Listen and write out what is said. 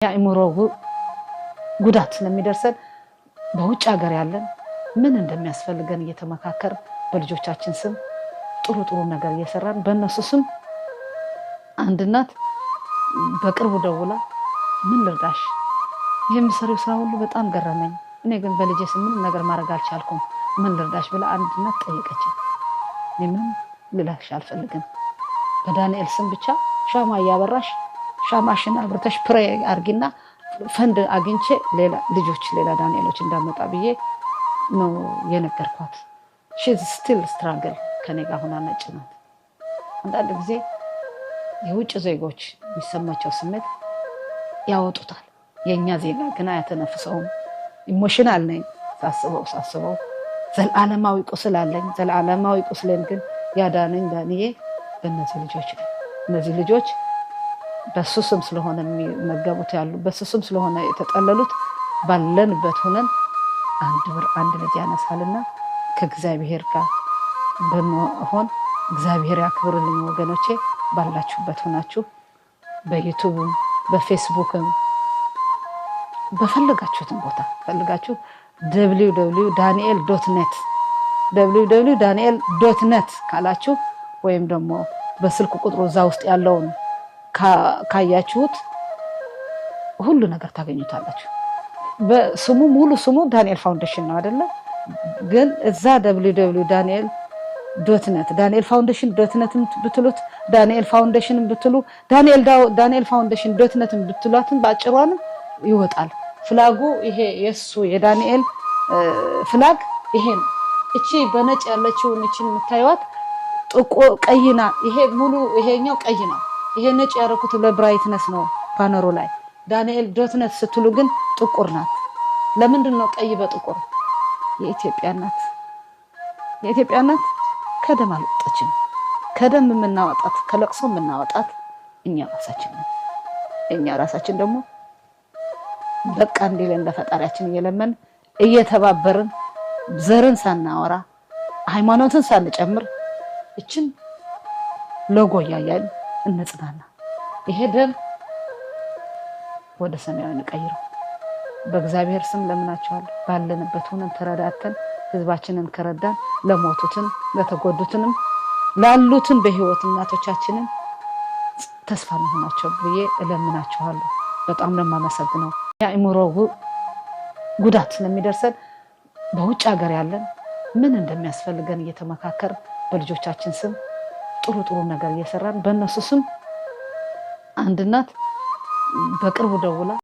የአእምሮ ጉዳት ስለሚደርሰን በውጭ ሀገር ያለን ምን እንደሚያስፈልገን እየተመካከር በልጆቻችን ስም ጥሩ ጥሩ ነገር እየሰራን በእነሱ ስም። አንድ እናት በቅርቡ ደውላ "ምን ልርዳሽ? የምትሰሪው ስራ ሁሉ በጣም ገረመኝ። እኔ ግን በልጄ ስም ምንም ነገር ማድረግ አልቻልኩም። ምን ልርዳሽ?" ብላ አንድ እናት ጠየቀችኝ። እኔ ምንም ልልሽ አልፈልግም። በዳንኤል ስም ብቻ ሻማ እያበራሽ፣ ሻማሽን አብርተሽ pray አርጊና ፈንድ አግኝቼ ሌላ ልጆች፣ ሌላ ዳንኤሎች እንዳመጣ ብዬ ነው የነገርኳት። She's still struggle ከኔ ጋር ሁና ነጭ ናት። አንዳንድ ጊዜ የውጭ ዜጎች የሚሰማቸው ስሜት ያወጡታል። የእኛ ዜጋ ግን አያተነፍሰውም። Emotional ነኝ ሳስበው ሳስበው፣ ዘለዓለማዊ ቁስል አለኝ። ዘለዓለማዊ ቁስሌን ግን ያዳነኝ ዳንዬ በእነዚህ ልጆች ነው። እነዚህ ልጆች በሱ ስም ስለሆነ የሚመገቡት ያሉ፣ በሱ ስም ስለሆነ የተጠለሉት፣ ባለንበት ሆነን አንድ ብር አንድ ልጅ ያነሳልና ከእግዚአብሔር ጋር በመሆን እግዚአብሔር ያክብርልኝ ወገኖቼ። ባላችሁበት ሆናችሁ በ YouTubeም በ Facebookም በፈለጋችሁትን ቦታ ፈልጋችሁ ww ዳንኤል.net፣ ww ዳንኤል.net ካላችሁ ወይም ደግሞ በስልክ ቁጥሩ እዛ ውስጥ ያለውን ካያችሁት ሁሉ ነገር ታገኙታላችሁ። በስሙ ሙሉ ስሙ ዳንኤል Foundation ነው አይደለ? ግን እዛ ww ዳንኤል.net፣ ዳንኤል Foundation.net ብትሉት፣ ዳንኤል Foundation ብትሉ፣ ዳንኤል Foundation.net ብትሏትን በአጭሯንም ይወጣል። Flag ኡ ይሄ የእሱ የዳንኤል flag ይሄ ነው። እቺ በነጭ ያለችውን እቺን የምታዩት ቀይና ይሄ ሙሉ ይሄኛው ቀይ ነው። ይሄ ነጭ ያደረኩት ለ brightness ነው banner ኡ ላይ። ዳንኤል .net ስትሉ ግን ጥቁር ናት። ለምንድን ነው ቀይ በጥቁር? የኢትዮጵያ እናት፣ የኢትዮጵያ እናት ከደም አልወጣችም። ከደም የምናወጣት፣ ከለቅሶ የምናወጣት እኛ ራሳችን ነን። እኛ ራሳችን ደግሞ በቃ እንዲለን ለፈጣሪያችን እየለመን፣ እየተባበርን፣ ዘርን ሳናወራ፣ ሃይማኖትን ሳንጨምር እችን ሎጎ እያያን እንጽናና። ይሄ ደም ወደ ሰማያዊ እንቀይረው። በእግዚአብሔር ስም ለምናቸዋለሁ። ባለንበት ሆነን ተረዳተን ህዝባችንን ከረዳን ለሞቱትን፣ ለተጎዱትንም፣ ላሉትን በህይወት እናቶቻችንን ተስፋ እንሆናቸው ብዬ እለምናችኋለሁ። በጣም ነው የማመሰግነው። የአእምሮ ጉዳት ስለሚደርሰን በውጭ ሀገር ያለን ምን እንደሚያስፈልገን እየተመካከር በልጆቻችን ስም ጥሩ ጥሩ ነገር እየሰራን በእነሱ ስም። አንድ እናት በቅርቡ ደውላ